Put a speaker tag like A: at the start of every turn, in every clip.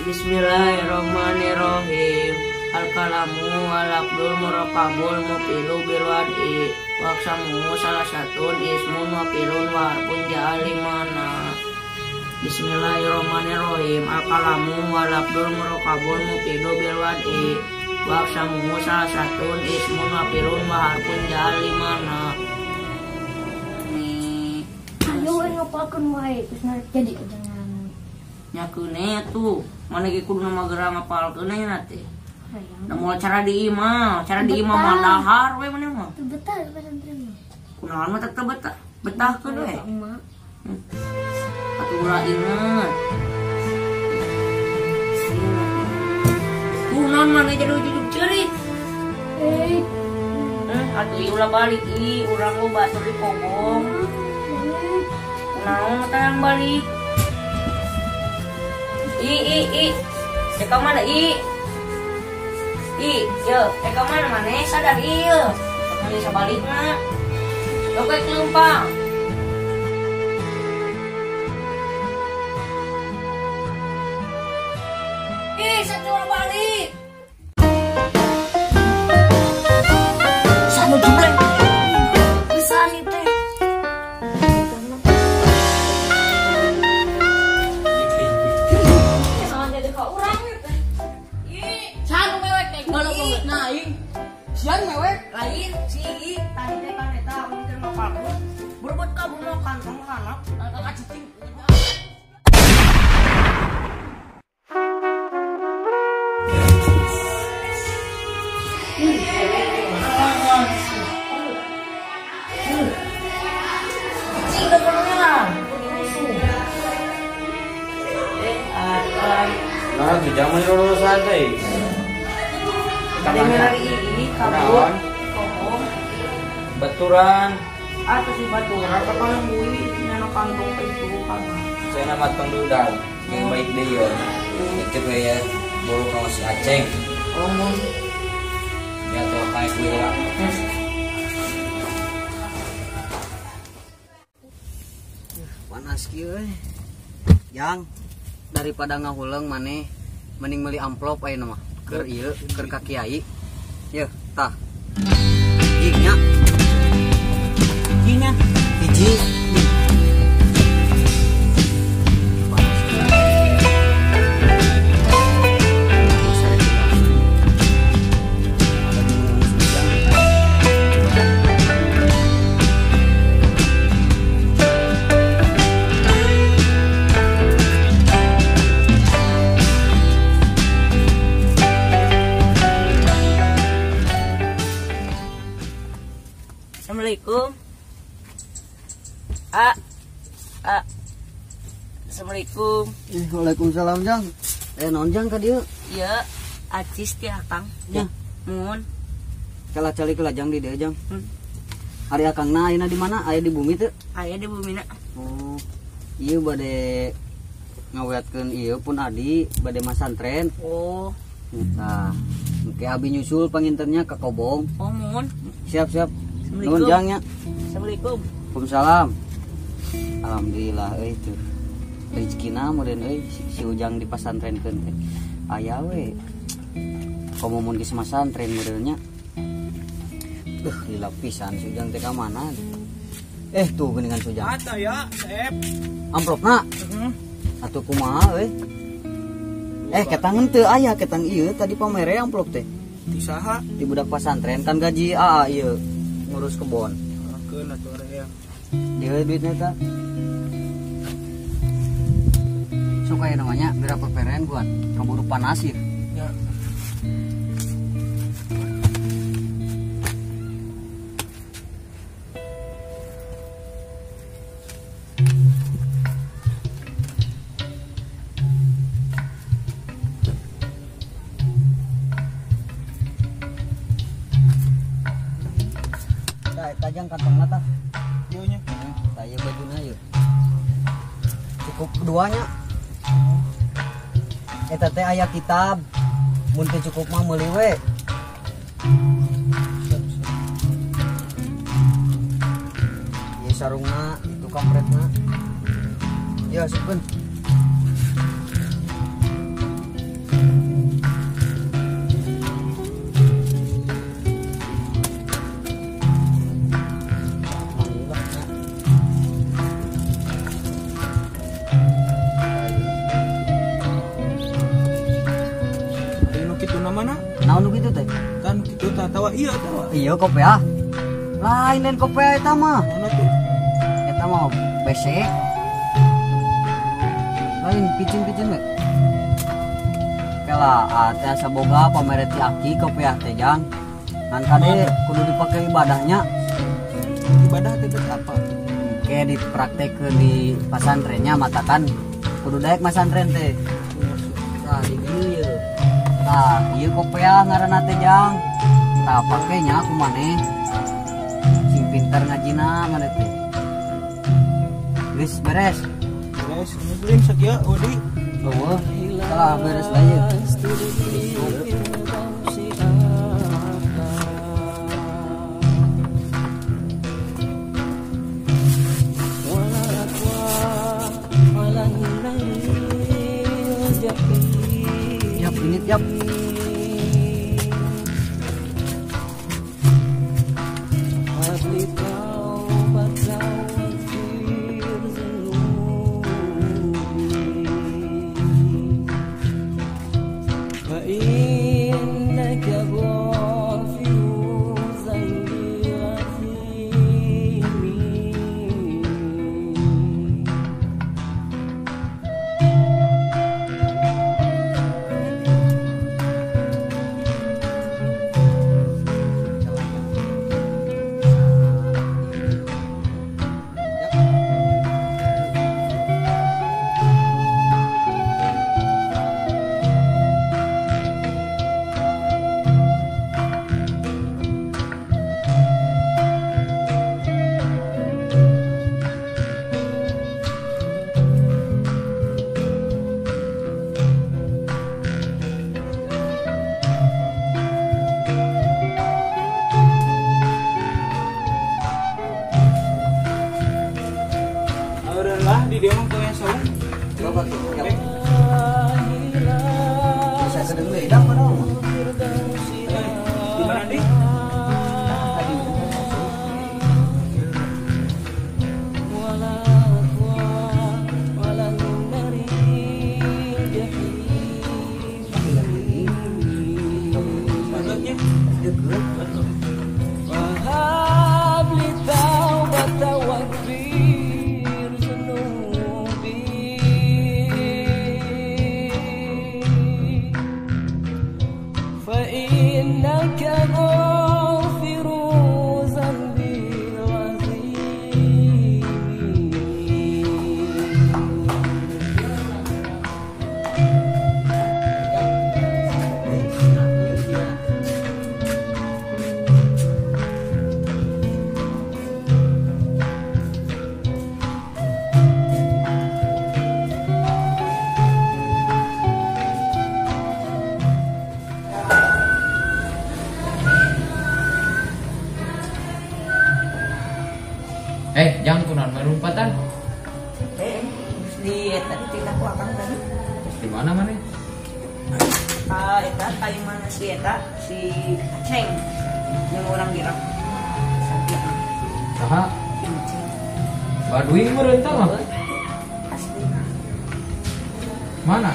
A: Bismillahirrahmanirrahim. Al-kalamu wal-abdul muraqabul mufilu bil wad'i waqsamu salah satun ismun wa filun wa harfun ja'alimana. Bismillahirrahmanirrahim. Al-kalamu wal-abdul muraqabul mufilu bil wad'i waqsamu salah satun ismun wa filun wa harfun ja'alimana.
B: Ayo ngapalkeun wae geus jadi jangan.
A: Nyakeune atuh, mana ge kudu mageura ngapalkeun nya teh. Da moal cara di imah, cara di imah mah dahar we maneh mah.
B: Teu betah di pesantren mah.
A: Kunaon mah teu betah, betahkeun we. Atuh ulah inget. Kunaon maneh jadi ujug ceurik. Atuh ulah balik ih, urang lo batur di kobong. Kunaon mah yang balik. I i i, ka mana i? I, yo, ka mana maneh sadar ieu. Maneh sabalikna. Oke, kelempang. Ih, satu balik. Sanu jebleng. Pisan ieu teh. Sian mewek lain si I tadi teh kan eta mungkin ngapalkeun berebut kabur mau kantong kana kacicing. Cicing da kana.
C: Nah, di zaman dulu santai.
A: Ini kabur, kobong,
C: baturan,
A: atau si baturan, kalau bui nyana kantong itu kan.
C: Saya nama Tongdudan, yang baik deh ya. Itu kayak buru kamu si Aceng.
A: Oh, mon.
C: Ya tuh kayak gue lah.
D: Panas kieu euy. Yang daripada ngahuleng maneh mending meuli amplop ayeuna mah. Keur ieu keur ka kiai. Yeuh, tah. Hiji nya. Hiji nya. Hiji.
A: Assalamualaikum. A. A. Assalamualaikum.
D: Waalaikumsalam, Jang. Naon Jang ka dieu?
A: Ieu acis ti Akang.
D: Ya.
A: Mun.
D: Kalah calik lah Jang di dieu, Jang. Ari Akangna ayeuna di mana? Aya di bumi teu?
A: Aya di bumina.
D: Oh. Ieu bade ngaweatkeun ieu pun adi bade masantren.
A: Oh.
D: Tah, engke abi nyusul pangintennya ka Kobong.
A: Oh, mun.
D: Siap, siap. Nuhun Jang nya.
A: Assalamualaikum.
D: Waalaikumsalam. Alhamdulillah euy tuh. Rezekina meureun euy si Ujang dipasantrenkeun teh. Aya we. Komo mun geus masantren meureun nya. Lila pisan si Ujang teh ka mana? Tuh geuningan si Ujang.
E: Ada ya, Sep.
D: Amplopna?
E: Heeh.
D: Atuh kumaha euy? Ketang henteu aya ketang ieu tadi pamere amplop teh.
E: Ti saha?
D: Ti budak pasantren kan gaji aa ieu. Ngurus kebon.
E: Keun atuh rea.
D: Dia duitnya ta. Sok aya namanya berapa peren buat keburu panas ya.
E: Ya.
D: Tajang kantongna tah.
E: Ieu nya.
D: Tah ieu bajuna ieu. Cukup duanya. Eta teh aya kitab. Mun teu cukup mah meuli we. Ieu sarungna, itu kampretna. Ya, asupkeun. kitu teh?
E: Kan kitu tah tawa ieu tawa.
D: Iya kopiah. Lain lain kopiah eta mah.
E: Mana tuh?
D: Eta mah besek. Lain picin-picin we. Kela teh asa boga pamere ti aki kopiah teh jang. Ngan kade kudu dipake ibadahnya.
E: Ibadah teh apa?
D: Kayak dipraktekkeun di pasantrennya matakan kudu daek masantren teh. Tah di dieu ye. Tah ieu kopiah ngaranna teh jang. Tah pake nya ku maneh. Sing pinter ngajina maneh teh. Geus beres.
E: Beres, muslim sakieu Odi.
D: Eueuh, tah beres lah ieu. Yap, ini yap.
E: Lah di dia mah teu saung.
D: Coba tuh. Bisa sedeng deui dah padahal mah.
E: Di mana di?
D: Tadi.
E: Maksudnya
D: deket.
C: Jangan kunaon marumpatan.
A: Di eta dititah ku akang tadi.
C: Di mana maneh?
A: Ka eta ka mana si eta si Aceng yang orang gerak.
C: Saha? Baduy meureun tah mah.
A: Asli.
C: Mana?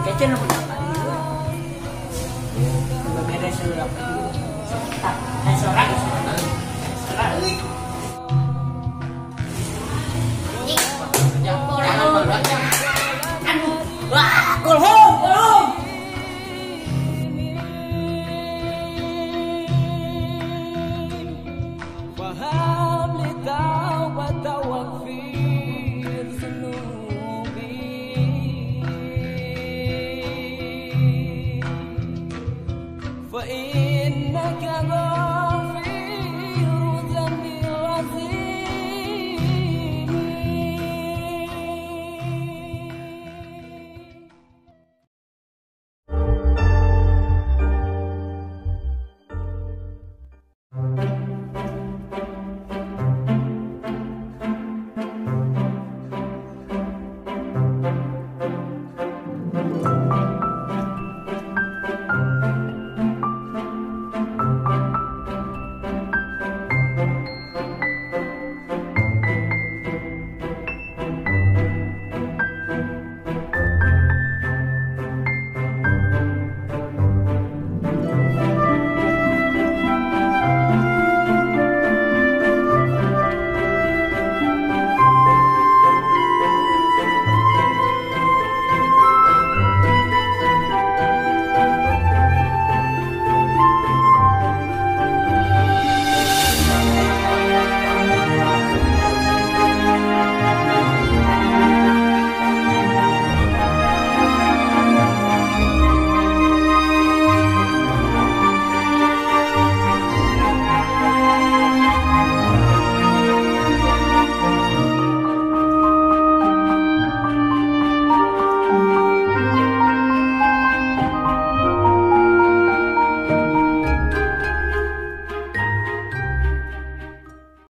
A: Kecen aku tak. Beres heula. Tah, sorang